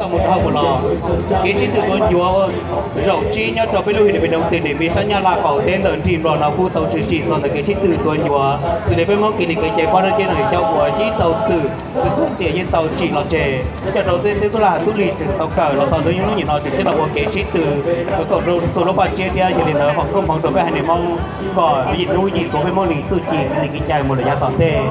Tau mus rau hauv mus los, kev sib tw tuav ncuav zaum tsib nyob rau peb lub him Nais Phoo Doos Tim Nrim Vij sab Nyab Laj qaum teb ntawm nrig nplog no kuj tau tshwm sim txog ntawm kev sib tw tuav ncuav xws li peb Hmoob kiv li kev cai pab dab ceb no cov uas yeej tau twm txhua tiam yeej tau tsim los tseg, coj rau tej tub laj tub lig tseem tau kawm los txog ntawm hnub nim no tseem coj los ua kev sib tw kom txhua lub paj tsiab thiab. Yog li ntawd foom koob hmoov rau peb haiv neeg Hmoob kom yim hnub yim tuav peb Hmoob li txuj ci, li kev cai mus lawm yav tom ntej.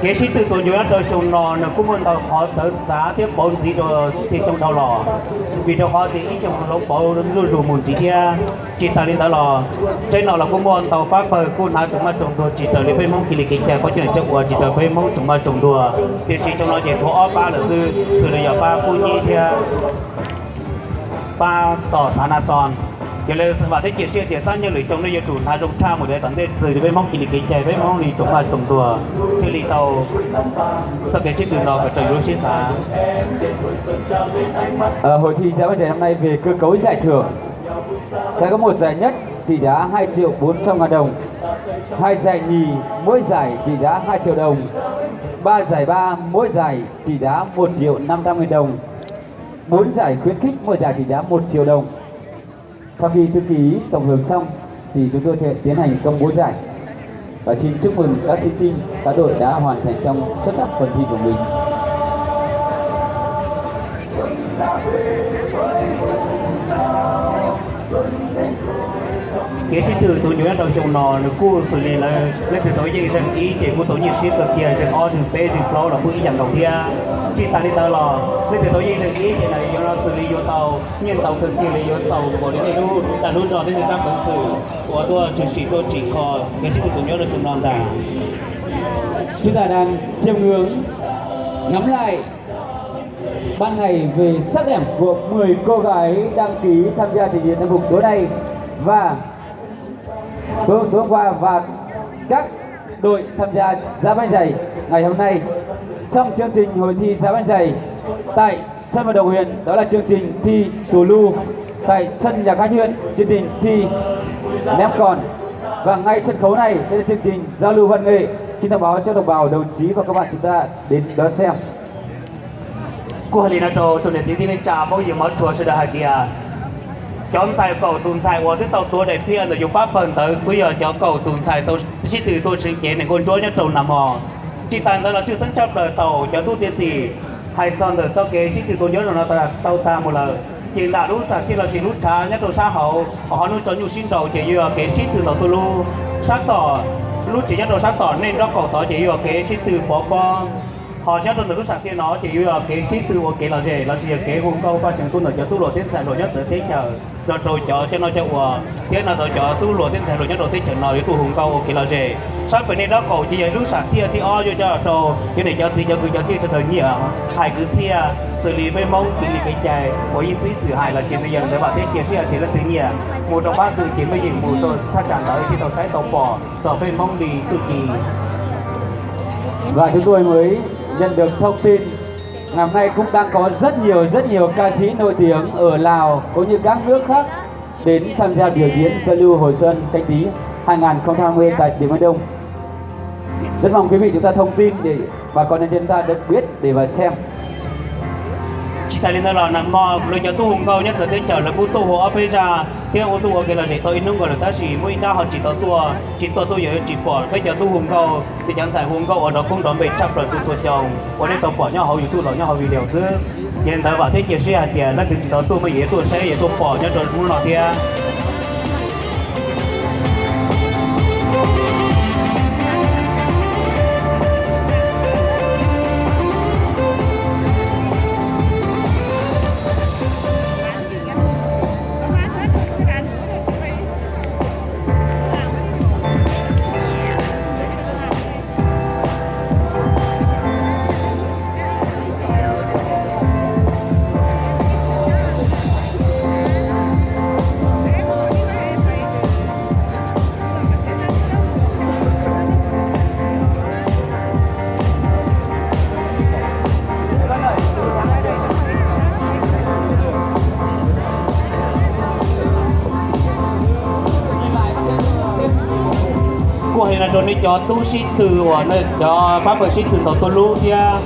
Kev sib tw tuav ncuav nyob rau xyoo no nws kuj muaj ntau qhov txawv txav thiab pauv ntxiv rau txhia xyoo dhau los, vim rau qhov tias ib xyoo los pauv zuj zus mus ntxiv thiab. Tsis tas li ntawd los, tsev no los kuj muaj ntau pab pawg kuj hnav tsoos maj tsoos ntuag tsis raws li peb Hmoob kiv li kev cai pab coj num coj ua tsis raws peb Hmoob tsoos maj tsoos ntuag, tiam sis xyoo no ces tshuav ob pab lawm xwb, xws li yog pab Pub Nyib thiab pab Tom Xav Na Xon. Yog li vam thiab cia siab tias xab nyoog lwm xyoo nej yuav tsum hnav zoo tshaj mus li tom ntej xws li peb Hmoob kiv li kev cai, peb Hmoob li tsoos maj tsoos ntuag thiaj li tau txoj kev sib tw no kom raws yus lub siab xav. Hội thi Dã Banh Chảy năm nay về cơ cấu giải thưởng sẽ có một giải nhất trị giá hai triệu bốn trăm ngàn đồng, hai giải nhì mỗi giải trị giá hai triệu đồng, ba giải ba mỗi giải trị giá một triệu năm trăm nghìn đồng, bốn giải khuyến khích mỗi giải trị giá một triệu đồng. Sau khi thư ký tổng hợp xong thì chúng tôi sẽ tiến hành công bố giải. Và xin chúc mừng các thí sinh, các đội đã hoàn thành trong xuất sắc phần thi của mình. Kev sib tw tuav ncuav nyob rau xyoo no nws kuj xws li lawv leej twg tau yeej zeem ib ces kuj tau nyiaj siab kawg kiag, zeem ob zeem peb zeem plaub los kuj ib yam nkaus thiab. Tsis tas li ntawd los leej twg tau yeej zeem ib ces nws yuav no xws li yuav tau nyiaj ntau kawg kiag li, yuav tau npaum li nej lub dag lub zog thiab nej rab peev xwm uas tuaj tshwm sim tuaj tsim kho kev sib tw tuav ncuav rau xyoo no ntag. Chúng ta đang chiêm ngưỡng, ngắm lại ban ngày về sắc đẹp của mười cô gái đăng ký tham gia trình diễn trang phục tối nay và tối, tối hôm qua và các đội tham gia dã banh giày ngày hôm nay. Xong chương trình hội thi dã banh giày tại sân vận động huyện, đó là chương trình thi tù lu. Tại sân nhà khách huyện, chương trình thi ném còn. Và ngay sân khấu này sẽ là chương trình giao lưu văn nghệ. Xin thông báo cho đồng bào, đồng chí và các bạn chúng ta đến đón xem. Kuj hais li no rau tsoom niam txiv tij neej tsa phooj ywg hmov tshua sawv daws hais tias cov ntxhais kaum tus ntxhais uas twb tau tuav daim phiaj ntawm yus pab pawg ntawd kuj yog cov kaum tus ntxhais tau sib tw tuaj sib cev nees nkuaj ntsuab nyob rau nag hmo. Tsis tas ntawd los tshwj xeeb tshaj plaws tau cov tub txiav txim hais txog ntawm txoj kev sib tw tuav ncuav no tau tag mus lawm, ces nram lub sam thiaj los sis lub tshav nyob rau sab hauv uas ho hnub tso nyuj sib nraus ces yuav yog kev sib tw tau tuaj lub sab tom, lub tsev nyob rau sab tom nej nraub qaum tod ces yuav yog kev sib tw pov pob. Ho nyob rau ntawm lub sam thiaj no ces yuav yog kev sib tw ua kev lom zem los sis yog kev hu nkauj paj tseem tuaj ntawm cov tub hluas thiab ntxhais hluas nyob txawv teb chaws los rau cov coj noj coj ua, thiab no rau cov tub hluas thiab ntxhais hluas nyob rau teb chaws no yuav tuaj hu nkauj ua kev lom zem. Sab pem nej nraub qaum ces yog ib lub sam thiaj thib ob yuav coj rau cov niam cov txiv cov kwv cov tij sawv daws nyiam hais kwv txhiaj xws li peb Hmoob kiv li kev cai uas yeej txib txwm hais los sis yog ntawd vam thiab cia siab hais tias leej twg nyiam mus rau phab twg ces mej yeem mus rau thaj tsam ntawd thiaj tau saib tau pom txog peb Hmoob li txuj ci. Và chúng tôi mới nhận được thông tin, ngày hôm nay cũng đang có rất nhiều, rất nhiều ca sĩ nổi tiếng ở Lào cũng như các nước khác đến tham gia biểu diễn giao lưu Hội Xuân Canh Tý hai ngàn không trăm hai mươi tại tỉnh Miền Đông. Rất mong quý vị chúng ta thông tin để bà con nhân dân ta được biết để và xem. Tsis tas li ntawd los nag hmo lawv cov tub hu nkauj nyob txawv teb chaws lawv kuj tuaj hu ob peb zaj thiab ua tuaj ua kev lom zem tau ib hnub nkaus lawm tab sis muaj ib nrab ho tsis tau tuaj, tsis tuaj tuaj yuav tsis pom peb cov tub hu nkauj, ces cov ntxhais hu nkauj uas nrov koob nrov npe tshaj plaws txhua xyoo uas nej tau pom nyob hauv YouTube los nyob hauv video xwb. Yog li ntawd vam thiab cia siab hais tias leej twg tsis tau tuaj mej yuav tuaj saib yuav tuaj pom nyob rau hnub no thiab. Rau nej cov tub sib tw uas nej cov pab pawg sib tw ntaus tuj lub thiab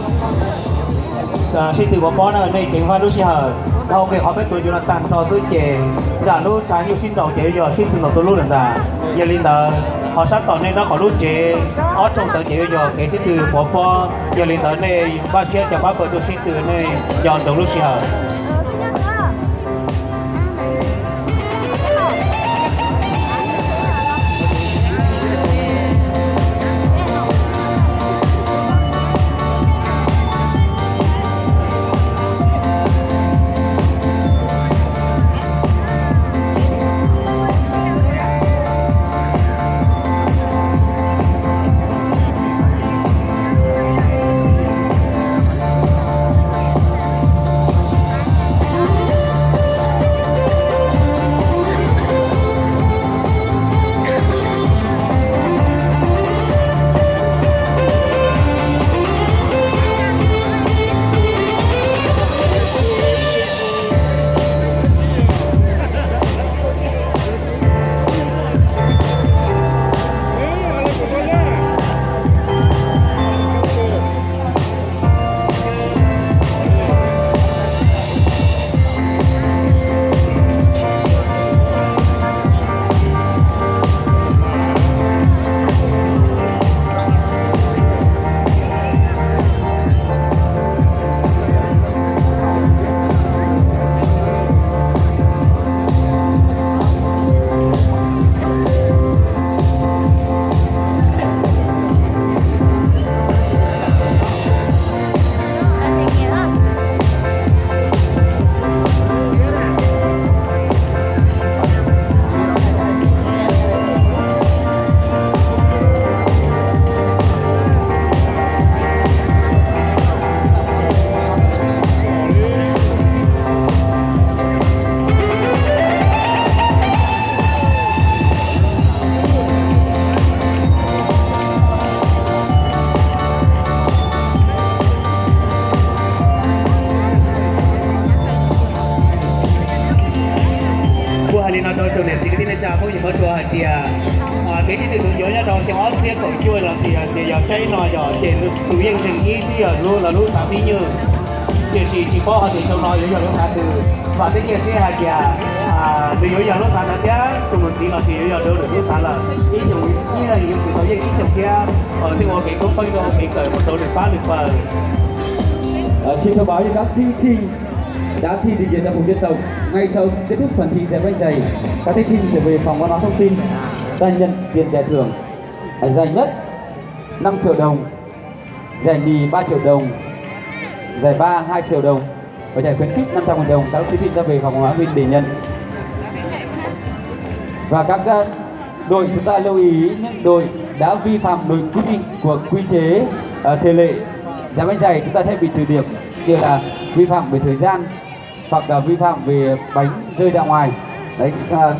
sib tw pov pob na, nej ceev faj lub sij hawm. Dhau qhov peb tuav cua no tag nrho xwb ces zam lub tshav nyuj sib nraus ces yuav yog sib tw ntaus tuj lub lawm ntag. Yog li ntawd ho sab tom nej nraub qaum lub tsev ob rooj ntawd ces yuav yog kev sib tw pov pob. Yog li ntawd nej npaj siab cov pab pawg tuaj sib tw, nej nco ntsoov lub sij hawm. Kuv hais li no rau tsoom niam txiv kwv tij neej tsa phooj ywg hmov tshua hais tias kev sib tw tuav cua nyob rau xyoo ob txhiab kaum cuaj los sis tias yog tsaib no yog ces tus yeej zeem ib xwb yog lub, lub xav Fib Nywj. Tiam sis tsis paub hais tias xyoo no yuav yog lub xav twg, vam thiab cia siab hais tias nws yuav yog lub xav ntawd thiab tus mus ntxiv los sis yuav yog rau lwm lub xav lawm. Ib xyoos ib leeg yuav tsum tau yeej ib xyoos thiab, thiaj ua kev koob peeb rau kev kawm mus rau lwm pab lwm pawg. Xin thông báo cho các thí sinh đã thi trình diễn trang phục dân tộc. Ngay sau kết thúc phần thi dạy bánh chày, các thí sinh trở về phòng văn hóa thông tin, ta nhận tiền giải thưởng. Giải nhất năm triệu đồng, giải nhì ba triệu đồng, giải ba hai triệu đồng và giải khuyến khích năm trăm nghìn đồng. Các thí sinh đã về phòng văn hóa huyện để nhận. Và các ờ, đội, chúng ta lưu ý những đội đã vi phạm đội quy định của quy chế ờ, thể lệ dạy bánh chày, chúng ta sẽ bị trừ điểm, như là vi phạm về thời gian hoặc là vi phạm về bánh rơi ra ngoài. Đấy, chúng ta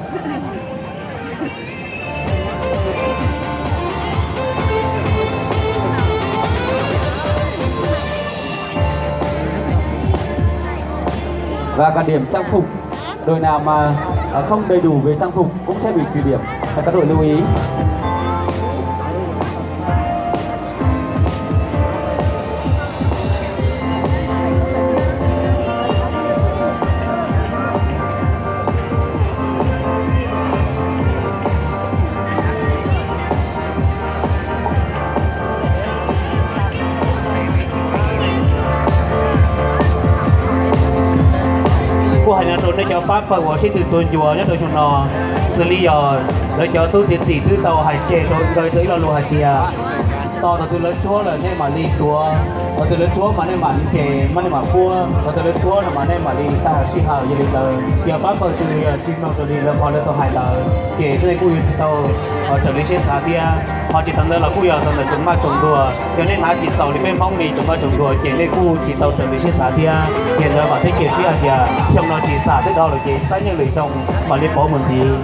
Và cả điểm trang phục, đội nào mà ờ, không đầy đủ về trang phục cũng sẽ bị trừ điểm. Các đội lưu ý. Kuj hais no rau nej cov pab pawg uas sib tw tuav cua nyob rau xyoo no, xws li yog lawv cov tub txiav txim twb tau hais tseg rau nkawd tau ib lo lus hais tias tos thaum twg lawv tshuab lawm nej mam li tuav, thaum twg lawv tshuab mas nej mam li ces, mas nej mam puab, thaum twg lawv tshuab no mas nej mam li tag sij hawm. Yog li ntawd yog pab pawg twg yog tsis mloog raws li lawv qhov lawv tau hais ntawd ces nej kuj yuav tsis tau raws li siab xav thiab. Ho tsis tas ntawd los kuj yog tau ntawm tsoom maj tsoom ntuag, yog nej hnav tsis txaus li peb Hmoob li tsoom maj tsoom ntuag ces nej kuj tsis tau raws li siab xav thiab. Yog li ntawd vam thiab cia siab hais tias xyoo no txij xav twb dhau lawm ces xab nyeej lwm xyoo mam li pauv mus ntxiv.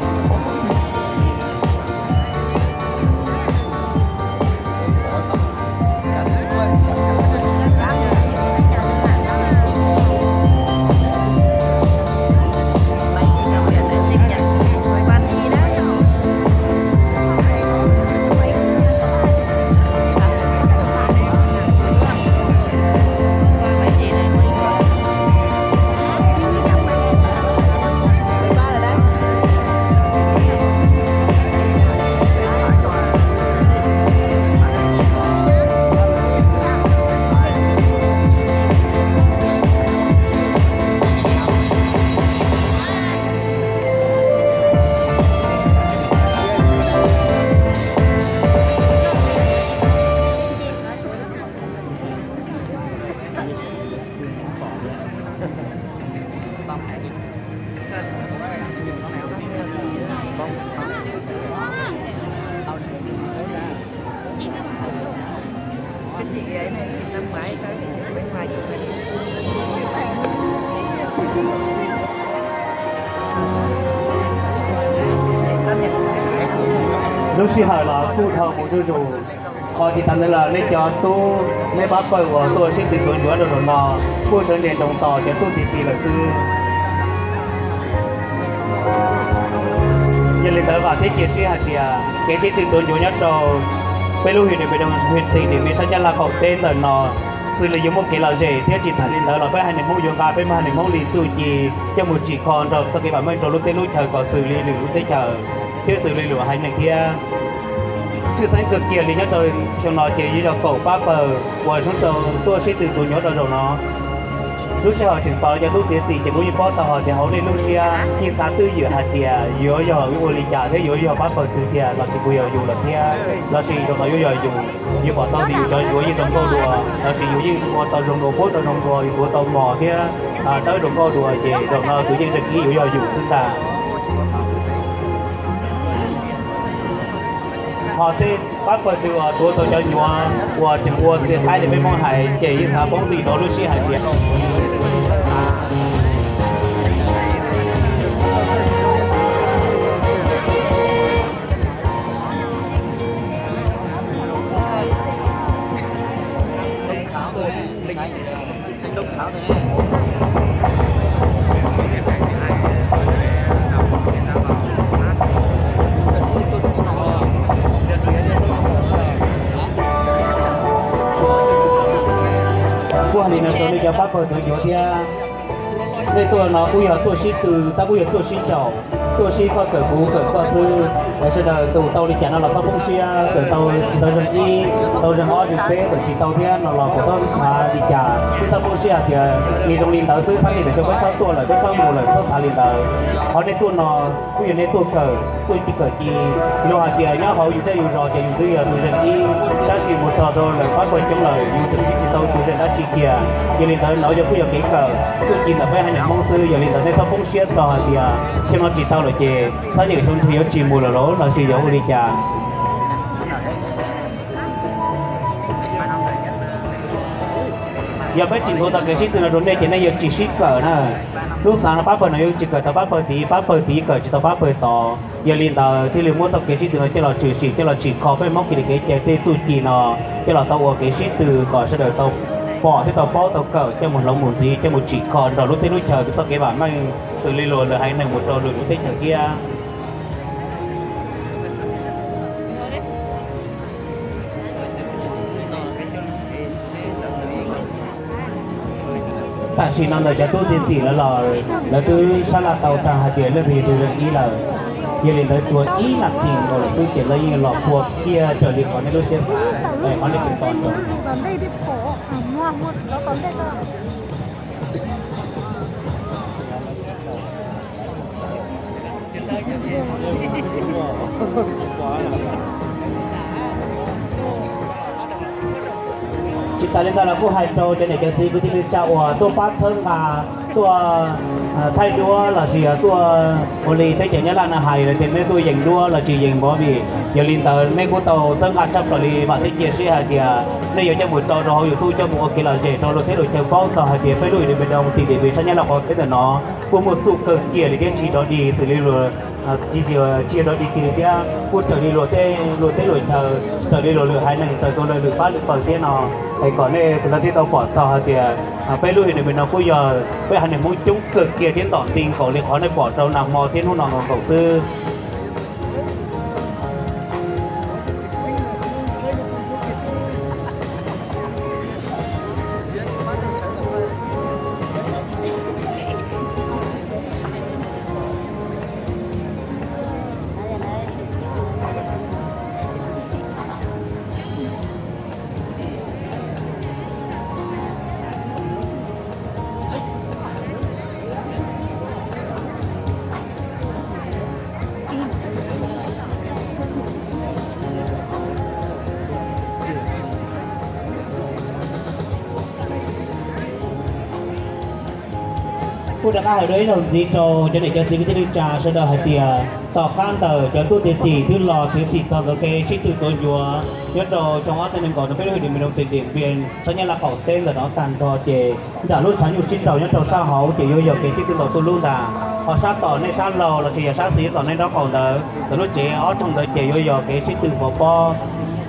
Lub sij hawm los kuj dhau mus zuj zus, qhov tsis tas ntawd los nej cov tub, nej pab pawg uas tuaj sib tw tuav ntsuav rau zaum no kuj sawv ntsees ntsoov tos cov tub txiav txim lawm xwb. Yog li ntawd vam thiab cia siab hais tias kev sib tw tuav ntsuav nyob rau peb lub hwj tim Npis Doos, hwj tim Npis sab Nyab Laj qaum teb ntawm no, xws li yuav muaj kev lom zem thiab tsis tas li ntawd los peb haiv neeg Hmoob yuav nqa peb haiv neeg Hmoob li txuj ci coj mus tsim kho nrog txoj kev vam meej rau lub teb lub chaws kom xws li lwm lub teb chaws thiab xws li lwm haiv neeg thiab. Tshwj xeeb kawg kiag li nyob rau xyoo no ces yuav yog kaum pab pawg uas sib tw tuav ntsuav rau zaum no. Lub sij hawm tseem tos cov tub txiav txim ces kuv yeej paub tau hais tias hauv nej lub siab yeej xav twj ywm hais tias yuav yog ua li cas thiab yuav yog pab pawg twg tiag, lossis kuv yog yus lawm thiab, lossis zaum no yuav yog yus, yuav pom tau tias yus cov ntsuav yeej zoo nkauj dua, lossis yus yeej ua tau zoo dua, puab tau zoo dua, yus tuav tau mos thiab dawb zoo nkauj dua, ces zaum no tus yeej zeem ib yuav yog yus xwb ntag. Ho tej pab pawg twg uas tuav tau cov ntsuav uas tseem ua txiv qaib li peb Hmoob hais ces yeej xav poob ntsis rau lub siab hais tias Kuj hais li no rau nej cov pab pawg tuav ntsuav thiab. Nej tuaj no kuj yog tuaj sib tw, tab kuj yog tuaj sib xyaum, tuaj sib koj kawm kuv kawm koj xwb. Sawv daws tus tau li cas no los txhob poob siab, kawm tau tsis tau zeeg ib, tau zeeg ob zeeg peb, kawm tsis tau thiab no los kuj txhob xav li cas, twb txhob poob siab hais tias nws zoo li ntawd xwb, txhob li ntawd xwb, peb txhob tuaj lawm, peb txhob mus lawm, txhob xav li ntawd. Qhov nej tuaj no kuj yog nej tuaj kawm, tuaj kawm ci. Luag hais tias nyob hauv yus tej yus zos ces yus twb yog tus zeeg ib, tab sis mus txog rau lawm pab pawg coob lawm yus tseem tsis tau tus zeeg dab tsi kiag. Yog li ntawd no yog kuj yog kev kawm txuj ci ntawm peb haiv neeg Hmoob xwb, yog li ntawd nej txhob poob siab txog hais tias xyoo no tsis tau lawm ces txhob nyeem xyoo ntxiv yuav tsis mus lawm los lossis yuav ua li cas. Yog peb tsis nthuav tau kev sib tw no rau nej ces nej yuav tsis sib kawm na. Lub xav no pab pawg no yuav tsis kawm tau pab pawg tid, pab pawg tid kawm tsis tau pab pawg tod. Yog li ntawd thiaj li muab tau kev sib tw no coj los tshwm sim, coj los tsim kho peb Hmoob kiag li kev cai tej txuj ci no, coj los tau ua kev sib tw kom sawv daws tau pom thiab tau paub tau kawm coj mus hloov mus ntxiv, coj mus tsim kho nrog lub teb lub chaws txoj kev vam meej xws li luag lwm haiv neeg mus rau lwm lub teb chaws thiab. Tam sim no ntawm cov tub txiav txim lawv los lawv twb sab laj tau tag hais tias leej twg yog tus zeeg ib lawm. Yog li ntawd tsuas ib nas this nkaus lawm xwb ces lawv yeej los phua kiag raws li qhov nej lub siab xav, qhov nej tseem tos ntsoov. Tsis tas li ntawd los kuj hais rau cov niam cov txiv kwv tij neej tsa uas tuaj pab txhawb nqa, tuaj thaij duab lossis yog tuaj ua li teb chaws Nyab Laj no hais tias nej tuaj yees duab lossis yees movie. Yog li ntawd nej kuj tau txhawb nqa tshaj plaws li, vam thiab cia siab hais tias nej yuav coj mus tso rau hauv YouTube coj mus ua kev lom zem rau luag teb luag chaw paub txog hais tias peb lub Npis Doos tim Npis sab Nyab Laj qaum teb ntawm no kuj muaj txuj kawg kiag li thiab tsis rov dig xws li luag, tsis rov dig kiag li thiab kuj raws li luag tej luag teb luag chaw, raws li luag lwm haiv neeg, raws li luag lwm pab lwm pawg thiab no. Es kom nej kuj tau tib tau pom txog hais tias peb lub Npis no kuj yog peb haiv neeg Hmoob coob kawg kiag thiab ntom nti nkaus li qhov nej pom rau nag hmo thiab hnub no nkaus xwb. Kuj rov qab hais dua ib zaug ntxiv rau cov niam cov txiv kwv tij neej tsa sawv daws hais tias tom qab ntawm cov tub txiav txim twb los txiav txim txog ntawm kev sib tw tuav ncuav nyob rau xyoo ob txhiab nees nkaum no peb lub hwj Điện Biên, sab Nyab Laj qaum teb ntawm no tag nrho ces nram lub tshav nyuj sib nraus nyob rau sab hauv ces yuav yog kev sib tw ntaus tuj lub ntag. Ho sab tom nej sab laug lossis yog sab xis tom nej nraub qaum ntawd ntawm lub tsev ob rooj ntawd ces yuav yog kev sib tw pov pob.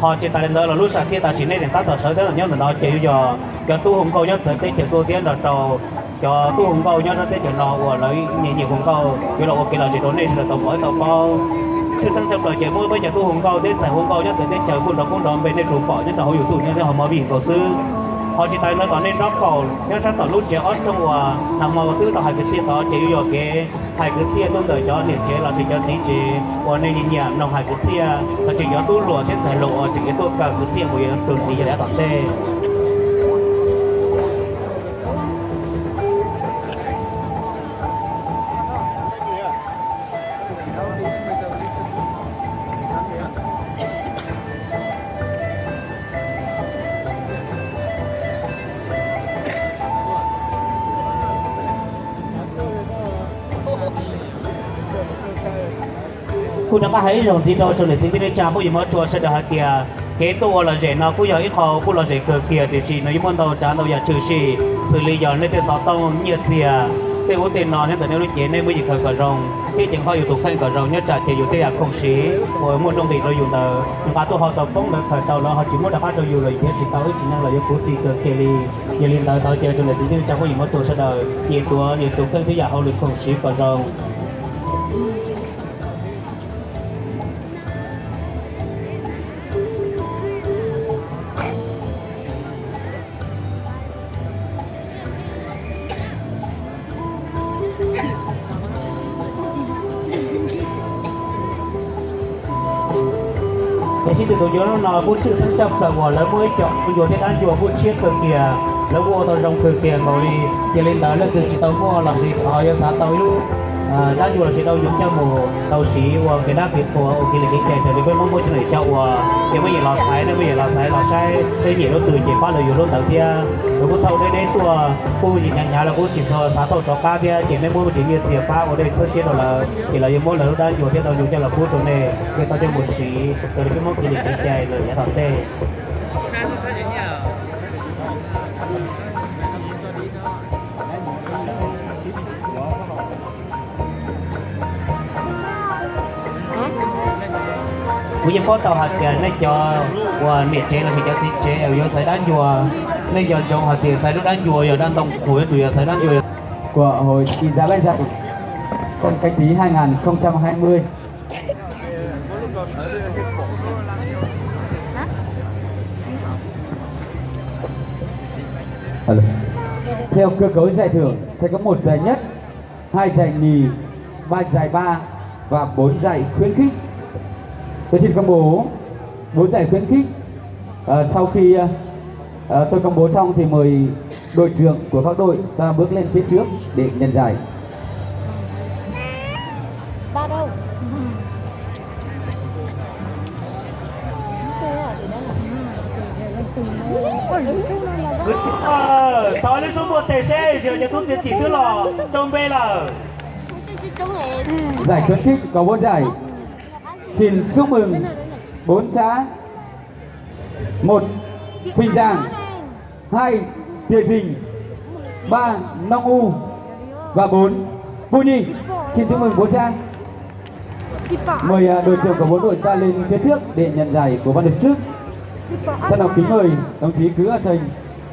Ho tsis tas li ntawd los lub sam thiaj tam sim nej niam tab tom sawv thiab nyob ntawm no ces yuav yog cov tub hu nkauj nyob txawv teb chaws tuaj thiab nrog rau cov tub hu nkauj nyob sab teb chaws no uas lawv nyiam nyiam hu nkauj yuav los ua kev lom zem rau nej sawv daws tau pom thiab tau paub. Tshwj xeeb tshaj plaws ces muab peb cov tub hu nkauj thiab ntxhais hu nkauj nyob txawv teb chaws kuj nrov kub nrov npe nej tsuas pom nyob rau hauv YouTube nyob thiab ho movie nkaus xwb. Ho tsis tas li ntawd tom nej nraub qaum nyob sab tom lub tsev ob rooj uas nag hmo twb tau hais kwv txhiaj tod ces yuav yog kev hais kwv txhiaj tuaj ntawm cov niam tsev lossis cov txiv tsev uas nej nyiam nyiam mloog hais kwv txhiaj lossis cov tub hluas thiab ntxhais hluas uas tseem yuav tuaj kawm kwv txhiaj mus yuav tus txiv yav tom ntej. Kuj rov qab hais ib zaug ntxiv rau tsoom niam txiv kwv tij neej tsa phooj ywg mov tshua sawv daws hais tias kev tuaj ua lom zem no kuj yog ib qho kuj lom zem kawg kiag tiam sis nws yeej muaj ntau tsav ntau yam tshwm sim xws li yog nej tej xov tooj nyiaj txiag, tej ub tej no nyob ntawm nej lub cev nej muab yeej khaws kom zoo thiab ceev faj yus tus kheej kom zoo nyob tsam ces yus tej yam khoom siv uas muaj nuj nqis rau yus ntawd nqa tuaj ho tau poob lawv khaws tau lawv ho tsis muab rov qab rau yus lawm ces tsis tau ib sim neej los yuav khuv xim kawg kiag li. Yog li ntawd thov caw tsoom niam txiv kwv tij neej tsa phooj ywg mov tshua sawv daws nyias tuav nyias tus kheej thiab yam hauj lwm khoom siv kom zoo. Kev sib tw tuav ncuav hnub no kuj tshwj xeeb tshaj plaws uas lawv muaj ib co ncua thiab dab ncua kuj tshiab kawg kiag, lawv kuj ua tau zoo kawg kiag nkaus li. Yog li ntawd leej twg tsis tau muaj los sis ho yuav xav tau ib lub dab ncua los sis dab ncua coj mus tau siv ua kev dab kev qhua ua kev li kev cai raws li peb Hmoob muab coj ua. Yog muaj nyiam los txhais nej muaj nyiam los txhais los saib, tej nyiam lub twg ces pab lawv yuav lub ntawd thiab. Lawv kuj thauj deb deb tuaj kuj nim hnyav hnyav los kuj tsis txhob xav thauj rov qab thiab ces nej muab tus nyiaj txiag pab ua dej txhawb siab rau lawv ces lawv yuav muab lawv lub dab ncua thiab dab ncua coj los pub rau nej, nej tau coj mus siv raws li peb Hmoob kev li kev cai lawm yav tom ntej. Kuv yeej paub tau hais tias nej cov uas niam tsev los sis cov txiv tsev uas yuav txais dab ncua, nej nco ntsoov hais tias txais lub dab ncua yog dab ntoo qhuav, tus yog txais dab ncua yog của Hội Kỳ Gia Bách Dạy sân khấu tí hai ngàn không trăm hai mươi. Alo. Theo cơ cấu giải thưởng sẽ có một giải nhất, hai giải nhì, ba giải ba và bốn giải khuyến khích. Tôi xin công bố bốn giải khuyến khích. Ờ, sau khi, ờ, tôi công bố xong thì mời đội trưởng của các đội ta bước lên phía trước để nhận giải. Ba đâu? Thov lub xub npua tes seb yog cov tub txiav txim twb los rau npe lawm. Giải khuyến khích có bốn giải. Xin chúc mừng bốn xã. Một, Phinh Giang. Hai, Tiê Dinh. Ba, Nông U. Và bốn, Pu Nhi. Xin chúc mừng bốn xã. Mời, à, đội trưởng của bốn đội ta lên phía trước để nhận giải của ban tổ chức. Thân lòng kính mời đồng chí Cứ A Sành,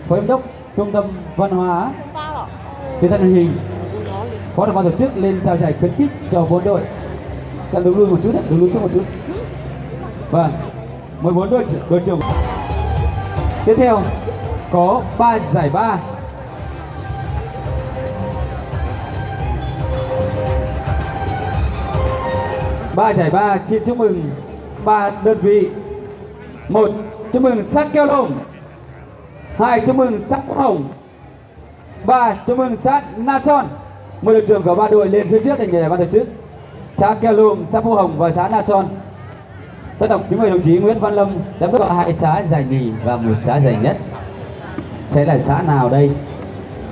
Phó Giám đốc Trung tâm Văn hóa Truyền thanh Truyền hình, Phó trưởng ban tổ chức lên trao giải khuyến khích cho bốn đội. Các, đứng lui một chút, đứng lui trước một chút. Vâng, mời bốn đội, đội trưởng. Tiếp theo có ba giải ba. Ba giải ba, xin chúc mừng ba đơn vị. Một, chúc mừng xã Keo Lông. Hai, chúc mừng xã Phú Hồng. Ba, chúc mừng xã Na Son. Mời đội trưởng của ba đội lên phía trước để nhận giải ban tổ chức. Xã Keo Lông, xã Phú Hồng và xã Na Son. Tân Đồng kính mời đồng chí Nguyễn Văn Lâm, giám đốc hai xã giải nhì và một xã giải nhất. Sẽ là xã nào đây?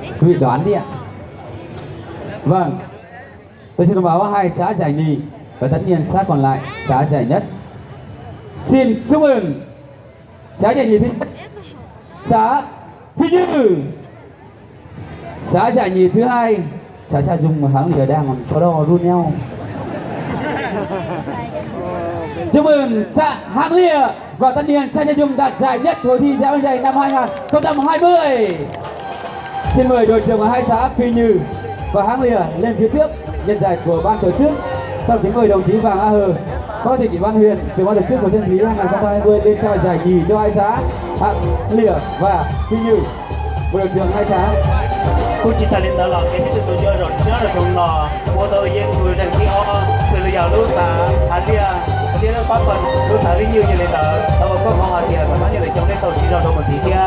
Quý vị đoán đi ạ. Vâng, tôi xin thông báo hai xã giải nhì và tất niên xã còn lại xã giải nhất. Xin chúc mừng xã giải nhì thứ nhất, xã Phi Như. Xã giải nhì thứ hai, xã Sa Dung mà hãng giờ đang còn có đo rút nhau. Chúc mừng xã Hãng Lìa và tất niên xã Sa Dung đạt giải nhất hội thi dạo dày năm hai không hai mươi. Xin mời đội trưởng của hai xã Phi Như và Hãng Lìa lên phía trước nhận giải của ban tổ chức. Sau đó kính mời đồng chí Vàng A Hờ, Phó Chủ tịch Ủy ban huyện, trưởng ban tổ chức của chương trình hai không hai mươi lên trao giải nhì cho hai xã Hãng Lìa và Phi Như. Bộ đội trưởng hai xã. Kuj tsis tas li ntawd los kev sib tw tus ncua zaum sib nyob rau xyoo no ua tau yeej tus zeej thib ob xws li yog lub xav Hav Liaj thiab lub pab pawg lub xav Vib Nyuj. Yog li ntawd tau ua koob hmoov hais tias kom xab nyuj lawv coob nej tau sib zog rau mus ntxiv thiab.